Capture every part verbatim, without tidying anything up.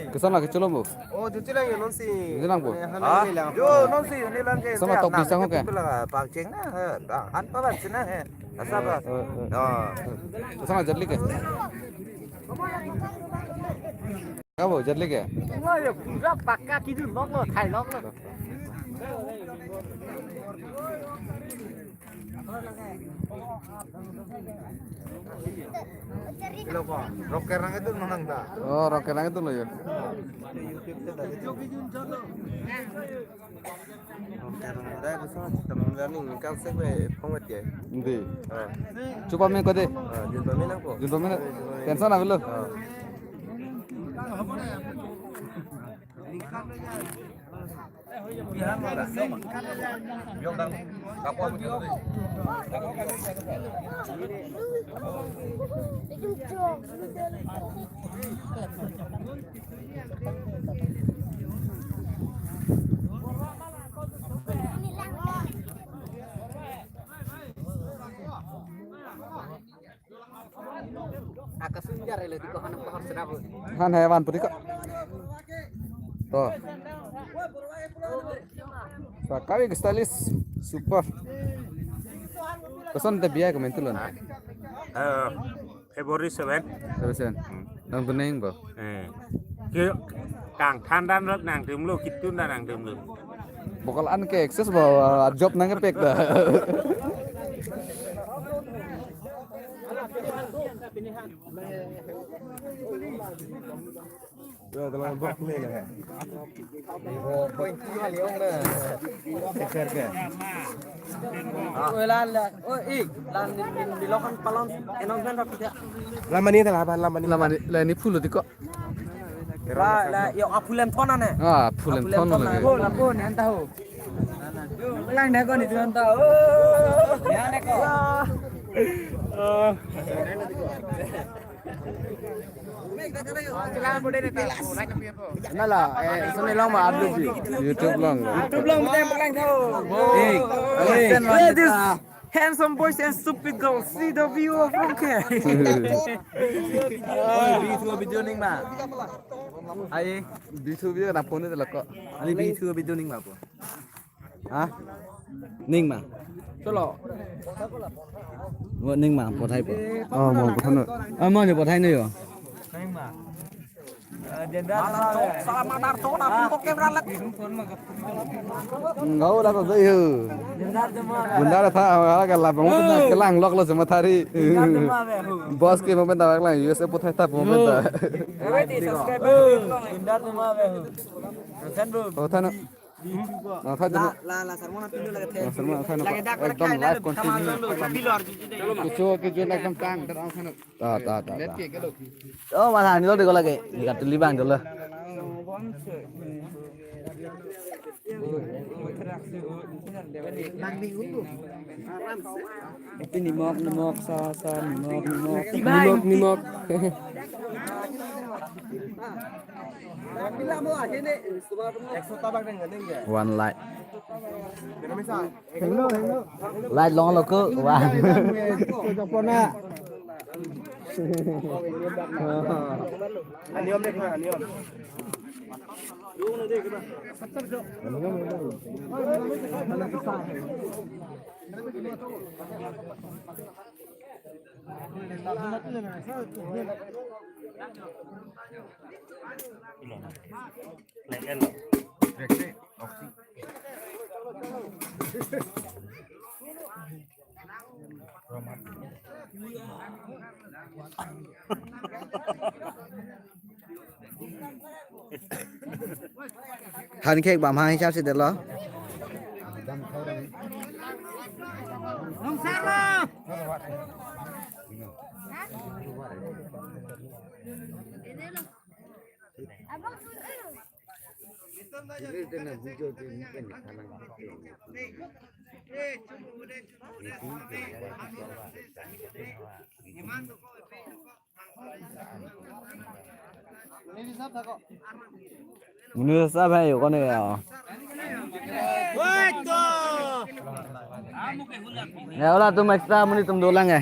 Kesan lagi celom bu. Oh, cuci lagi non si. Ini lang bu. Yo, non si, ini lang ke. Sama tok pisang oke. Pangceng na, han pabat sih na. Asa ba? Kesan lagi jatli ke. Kamu jatli ke? Wah, ya, pura pakka kidu lok lo, thai lok lo. Lo ko, rocker nang itu nang ta. Oh, rocker nang itu lo ya. Rocker nang ta, bisa temen learning kan sih gue pengen ya. Hindi. Ah. Coba main kode. Ah, jumpa main apa? Jumpa main. Tension apa lo? Ah. Akasunjar ele tiko hanam pahar sedap. Han hewan putih kok. Tuh. Sakawi ke stylish, super. Koson te biaya komentulan. Eh, February seven. Seven. Nang beneng bo. Eh. Ke kang thandan rot nang tumlo, kitun dan nang tumlo. Bokal an ke access bo, ah, job nang kepek da. Ya, telah bok ni lah. Point kali ong na. Seker ke. Oh, lan la. Oh, ik, lan di, di, di lokan palon announcement apa tidak? Lama ni telah, lama ni. Lama ni, lah ini full tiko. La, la, yo, apulem thon ane. Ah, apulem thon ane. Lapu, lapu, nanti tahu. Lang deh ko ni tuan tahu. Ya, ne ko. Nala, eh, sini long ma upload ji. YouTube long. YouTube long, mo lang tahu. Eh, eh, this handsome boys and stupid girls, see the view of Rongkhek. Oh, B two video ning ma. Ai, B two video na phone ni lako. Ani B two video ning ma po. Ha? Ning ma. Chalo. Mo ning ma, pothai po. Oh, mo pothai no. Ah, mo ni pothai no yo. Ning ma. Jendar. Salam matar to na pun kok kamera lek. Enggak lah kok yo. Jendar cuma. Bunda tha, ala kala bang tu kelang lok lo cuma thari. Jendar cuma be hu. Bos ke mo benda lang, U S A pothai ta mo benda. Ready subscribe. Jendar cuma be hu. Persen bro. Oh, thana. Ah, thana. La, la, la, sarmona pindu lagi the. Oh, sarmona thana. Lagi dak ekdom live content. Pilor. Kecho, kecho ekdom tang, dak thana. Ta, ta, ta, ta. Oh, malah ni lo deko lagi. Ni katuli bang dolo. Iti nimok, nimok, sa, sa, nimok, nimok. Nimok, nimok. One light. Light long lo ko, wah. Aniom deh, aniom. Than khek bam ha hisap si delo. Muni sab hai, kone ya. Ya, ola tum extra muni tum dolang ya.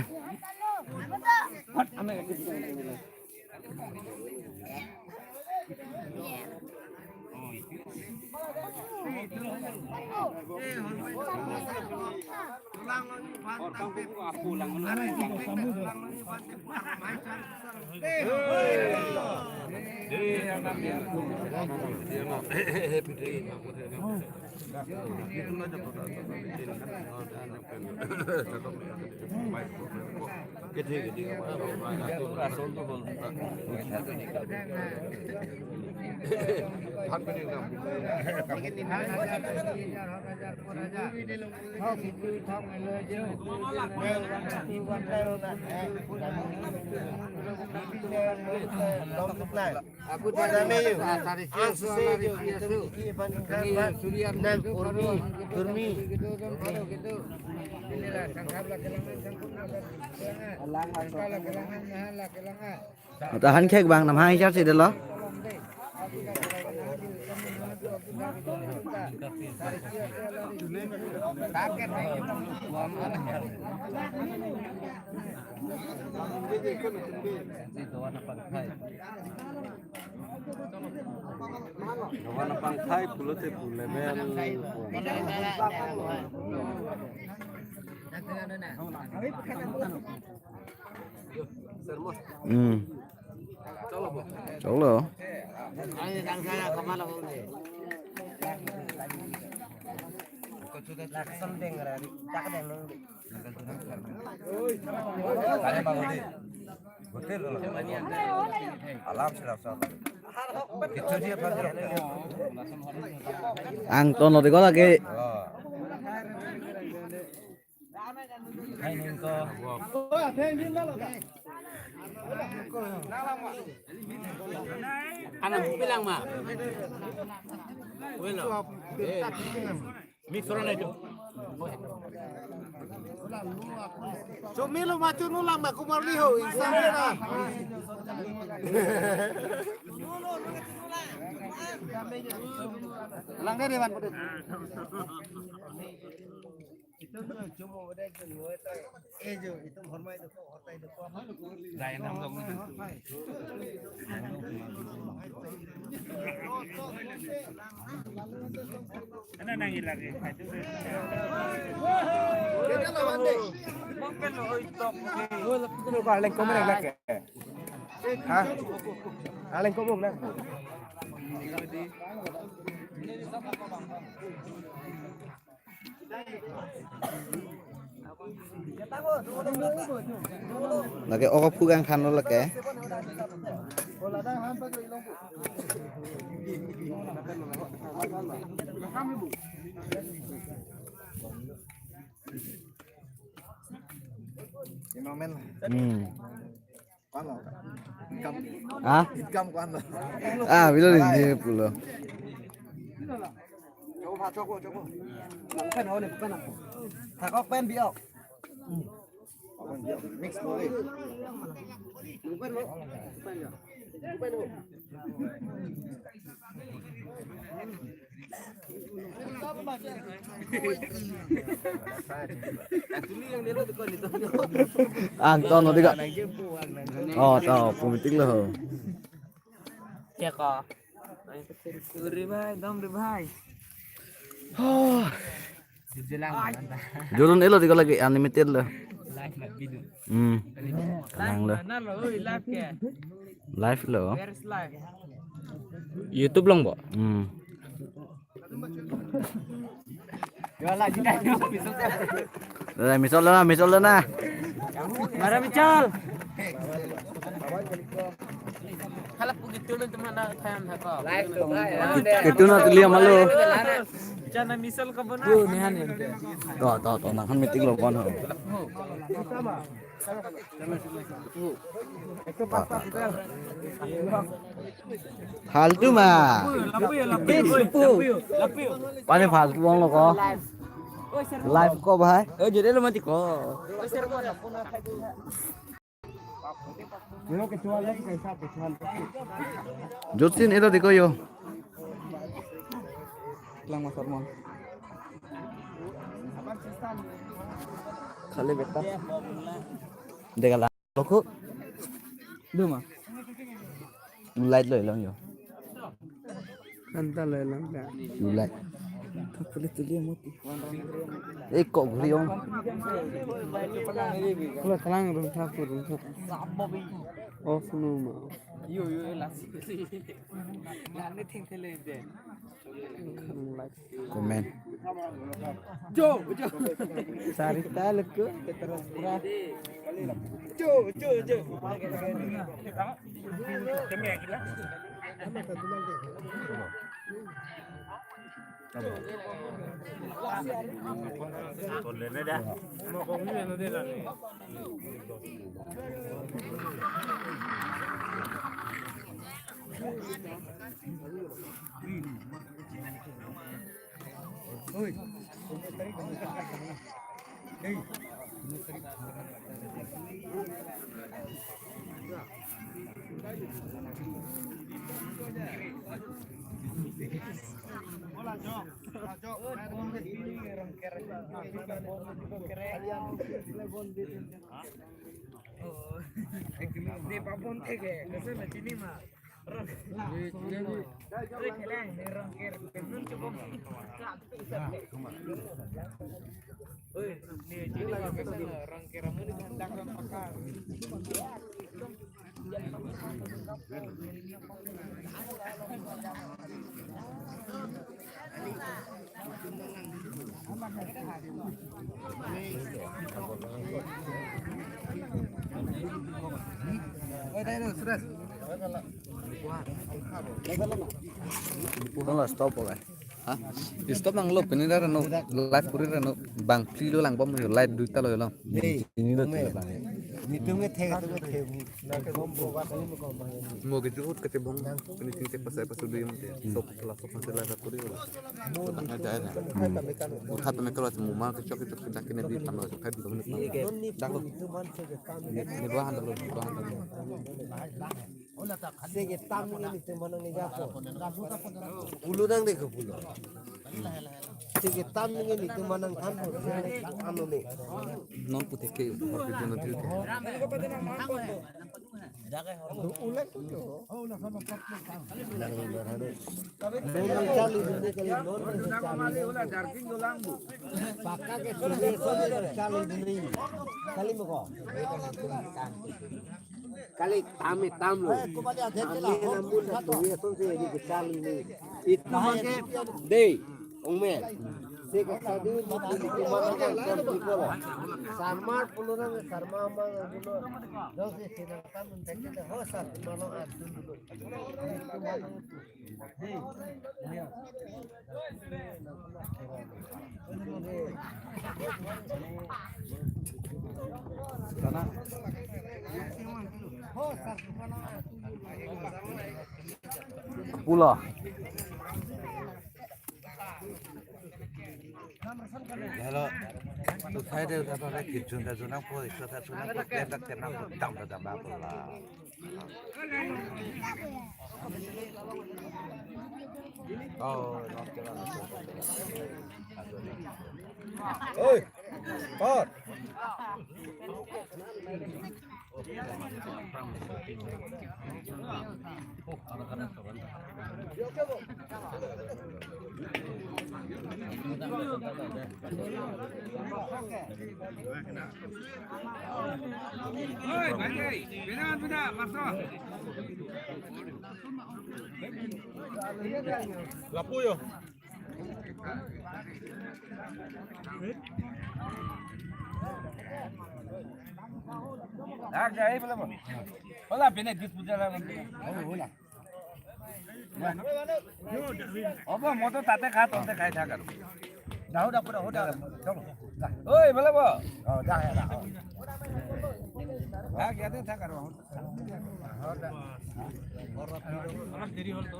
Tahan khek bang, nam hai char si delo. Dokan pangthai pulote pu level. Hmm. Choklo. Alam sila sa. Kichu dia pagi. Angton lo diko lagi. Oh. Anak bilang ma. Welo. Mix orang itu. Chomilo machu nulang ma kumar liho, isang na. Lang deh, Dewan, putih. Itu tuh cuma udah itu, itu. Eh, Jo, itu hormat itu. Aleng komon lagi. Ha? Aleng komon na. Lake oko phugang khan lo lake. Hmm. Kuan lo. Income. Ha? Income kuan lo. Ah, bilo ni pulo. Choko pha, choko, choko. Pen ho ni, pen ho. Thakok pen biok. Mix lo. Pen lo. Pen lo. Angton lo dika. Oh, to, pu meeting lo. Cek ko. Uri bhai, dam uri bhai. Oh. Jorun elo dika lagi unlimited lo. Live na video. Hmm. Lang lo. Mana lo, oi, live ke? Live lo. Where is live? YouTube along bo. Hmm. Yo, lagi dah, yo, misal. Dah, misal lo na, misal lo na. Mara misal. Halap begitu lo teman, na time hako. Itu na tulia malu. Jana misal ke benar. Tuh, nihan ya. Tuh, tuh, tuh, nahan meeting lo kon ho. Faltu ma. Lapu ya, lapu ya, lapu ya. Pani faltu bong lo ko. Live ko bhai. Oh, jadi lo mati ko. Yo, kecuali kaisa kecuali. Jutsin itu diko yo. Lang Mas Arman. Khali beta. Dega la. Loko. Duma. Light lo ilong yo. Anta lo ilong ta. Light. Thapuli tuli mo ti. Eh, kok ghuri ong. Kula kalang rung thap rung thap. Off no ma. Yo yo lasi. Lani thing thele de. Comment. Jo, jo. Sarita leko, terus pra. Jo, jo, jo. Stop, okay. Ha? Stop nanglo, pini dak no, live kuri dak no, bang phli lo langbom yo, live duita lo yo lo. Hey, pini lo ome. Nitum ke thek, tum ke thek. Mo ke jut ke tebong, pini ting te pasai pasu dui mo te. Sok la sok pasai live kuri lo. Sok tangga jaya na. Mo khat me kalo mo ma ke chok chok kita kene di tanglo sok khat di tanglo. Dak lo. Ni dua han lo, dua han lo. Seke tam nge nitum manang ne japo. Pulo nang de ko pulo. Seke tam nge nitum manang thanpo. Ano ne. Non pute ke, hor ke jono dil ke. Do ulek tu. Charli dun ne kali non charli. Paka ke sule sule charli dun ne. Kali mo ko. Kali tame tam lo. Ame namun na tuye son se ini ke charli ne. Itu make de ong me. Se ke sadi mo ini ke mana kan tam di ko. Sarma pulo nang sarma ma pulo. Dos se sinang tam thek ke ho sar malo atun dulu. Pulo. Hello. Tu phai de udah pada kijun dah junang po, isu dah junang po, tem dah tem nang po, dam dah dam dah po la. Oh, no, kira. Oi, Pat. Lapu yo. Dak jai pala mo. Hola, pene dis puja la. Hola, hola. Obo, mo to tate kha, tate khai tha karo. Dahu, dahu, dahu, dahu. Chalo. Oi, pala mo. Oh, dah ya, dah. Dak jai tha karo. Olap deri hol to.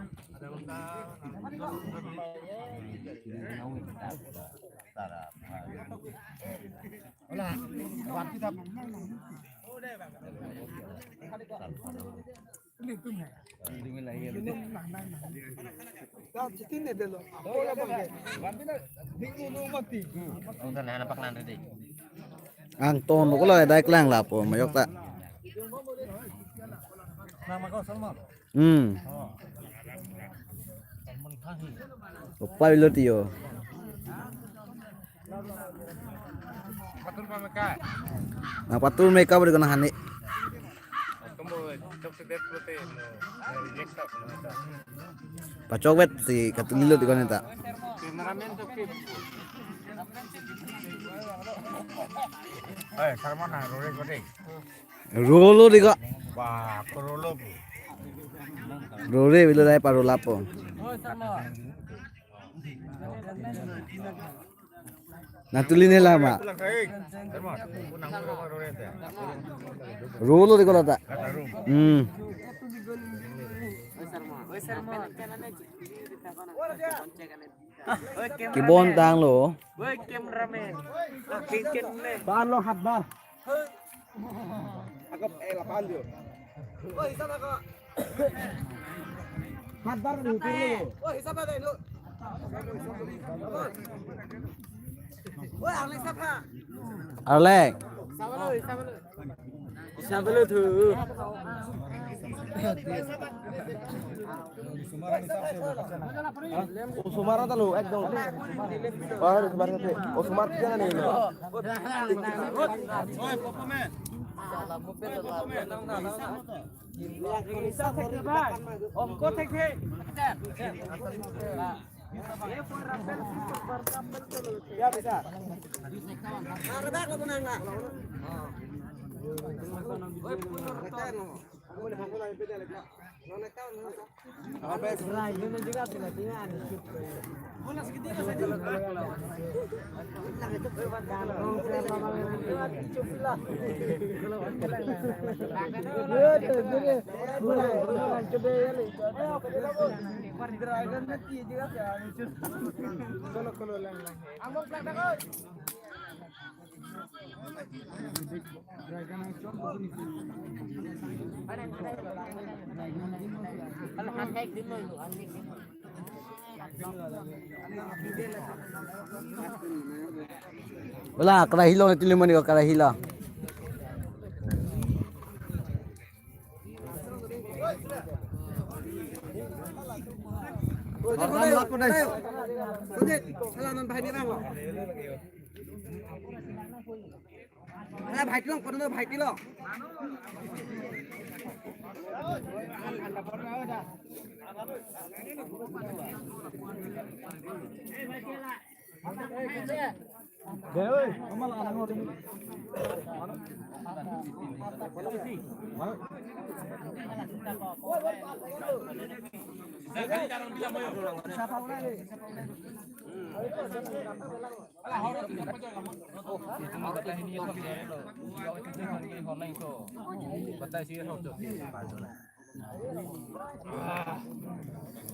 Hola, wati ta. Angton ko la dai klang lapo mayok ta. Hmm. Upai lo tiyo. Nangpatur meka beri kona hani. Pachok vet si katuli lo tiyo neta. Eh, sarma na rore ko dei. Rolo dei ko. Wah, ko rolo ko. Rore bilo dai paro lapo. Nangtuli ne lama. Rolo dei ko lata. Hmm. Kibon tanglo. Woi, cameraman. Akhirnya. Bar lo hat bar. Ako, eh, lapan jo. Woi, sama ko. Hat bar ni. Woi, sama deh lu. Woi, Alex sama. Alex. Sama lu, sama lu. Sabelo tu. Osomar ta lo ekdom. Baru osomar kate. Osomar kate na ni lo. Ongko thek thek. Wala, karahi lo, tili mani ko karahi lo. Sujit, sujit, sala non bahai nirang lo. Ala bhai tilong, kono bhai tilong.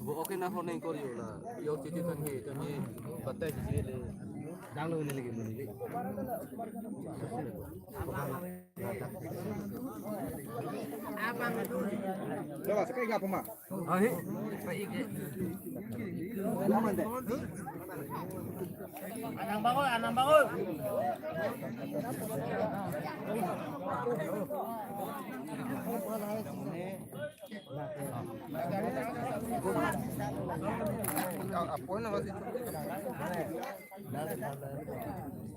Bo oke na honing kor yo la. Yo chichi than he, than he. Batai chichi le. Dang lo ni lagi ni. Coba sekali nggak pema. Ahi. Anang bangun, anang bangun.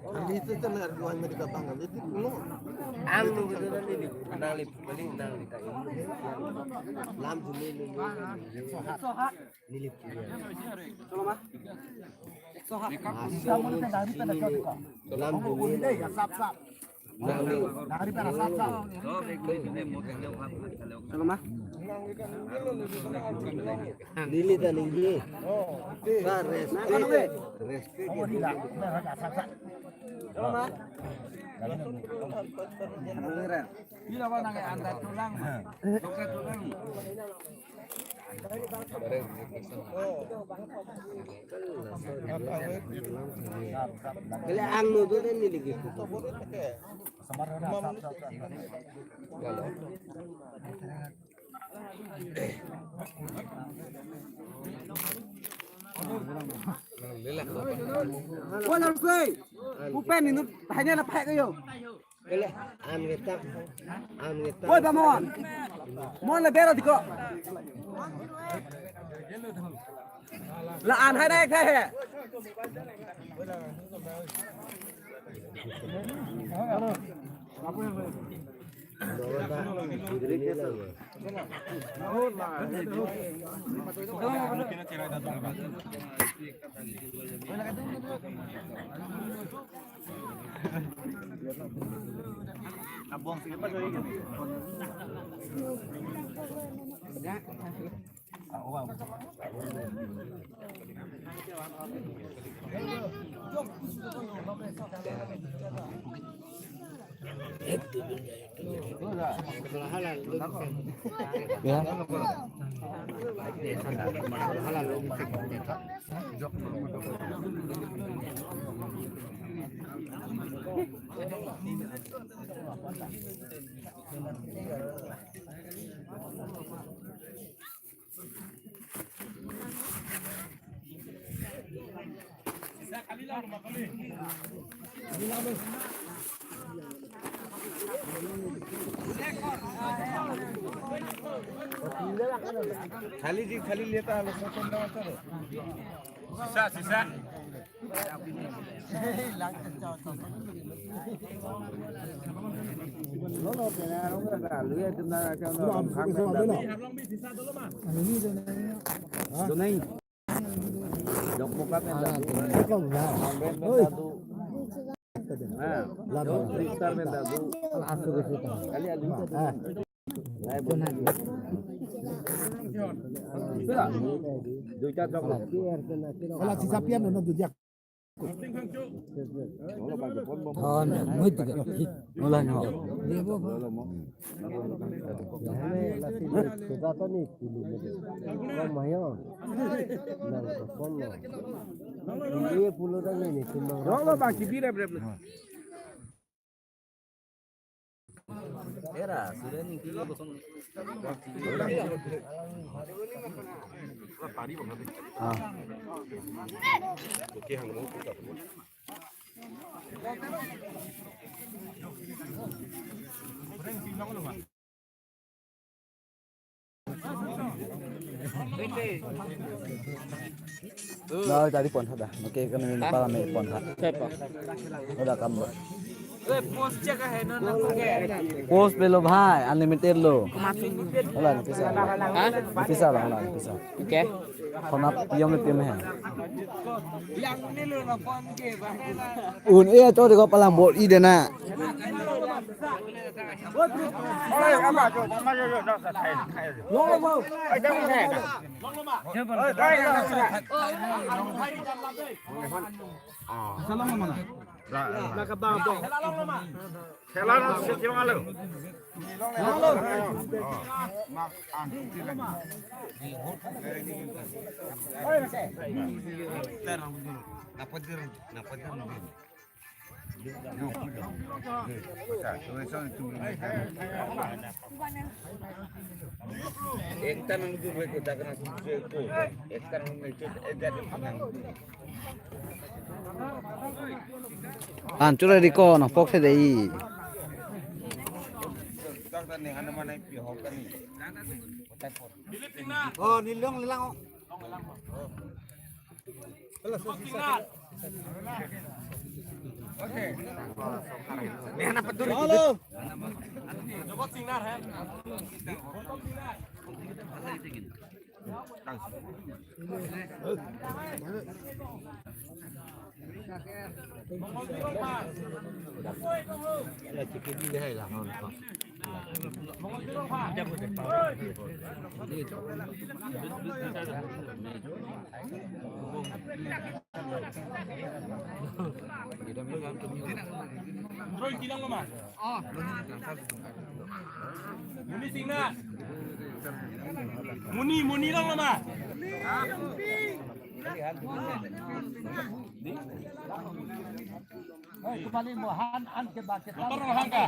Ang dito sa mga arduan na di ka bang, ang dito, no? Ang dito na nili, nang lip, nang lip. Lam dumi, nili. Nili. Lam dumi, nili. Nili ta nili. Sa respect. Respect. Bila ba nang anda tulang, tulang. Kali ang no do den ni lagi. Walang sui. Upen inut hanya na pakai kayo. Kali an kita. An kita. Oi, Bamon. Mon le bera diko. La an hai dai khai he. Ya. खाली जी, खाली लेता है, लोग कौन दवा चलो। Sisa, sisa. Hola, si sapian no, no, dia. Oh, no, muy tiga. Hola, no. Ini pulo tadi nih, cuma. Rolo bang, kibira bre bre. Era, sudah nih, kilo kosong. Ah. Nah, tadi pon ada. Oke, kami ini para main pon ha. Siapa? Udah kamu. Eh, post cek aja, no, no, oke. Post pelo bhai, unlimited lo. Masuk unlimited. Hola, ni pisa. Hah? Ni pisa lah, hola, ni pisa. Oke. Khonap piyong ni piyong hai. Un e cho deko palang bol i dena. Khela na si thirong alo. Ekta nang tu ekta nang tu. An chura di ko na pok se dei. Oh, ni long lang, oh. Halo. Muni, muni lang nama. Kembali mohan an ke ba ke. Motor lang ka.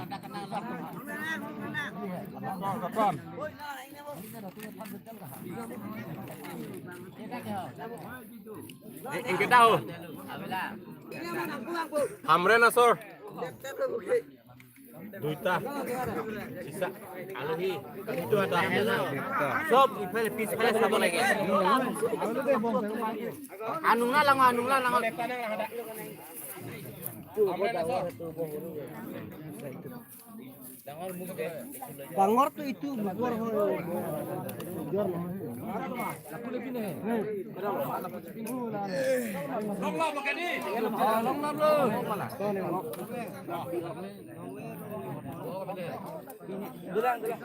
Motor, motor. Eh, ingke tahu. Hamren asor. Duita. Sisa. Aluhi. Duita. Sob, iphale, piphale sabo lagi. Anung na lango, anung na lango. Dangor tu itu, dangor ho.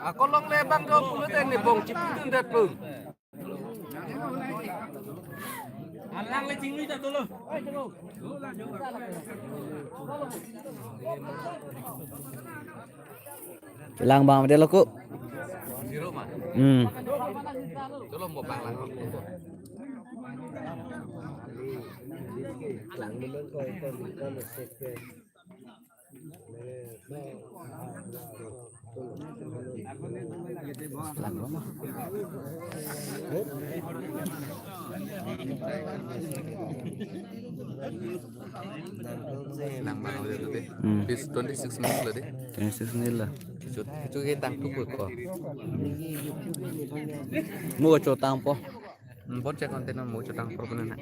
Ako long le bang do pulo teng ni bong chipudun det pun. Alang le chingwi ta dolo. Lang bang de lo ko. Zero ma. Hmm. Dolo mo bang lang. Lang bang udah tuh deh. Hmm. Bis twenty six minutes lah deh. Twenty six minutes lah. Cut, cut kita tuh kok. Mo chotang po. Hmm, bon check container mo chotang po pun na.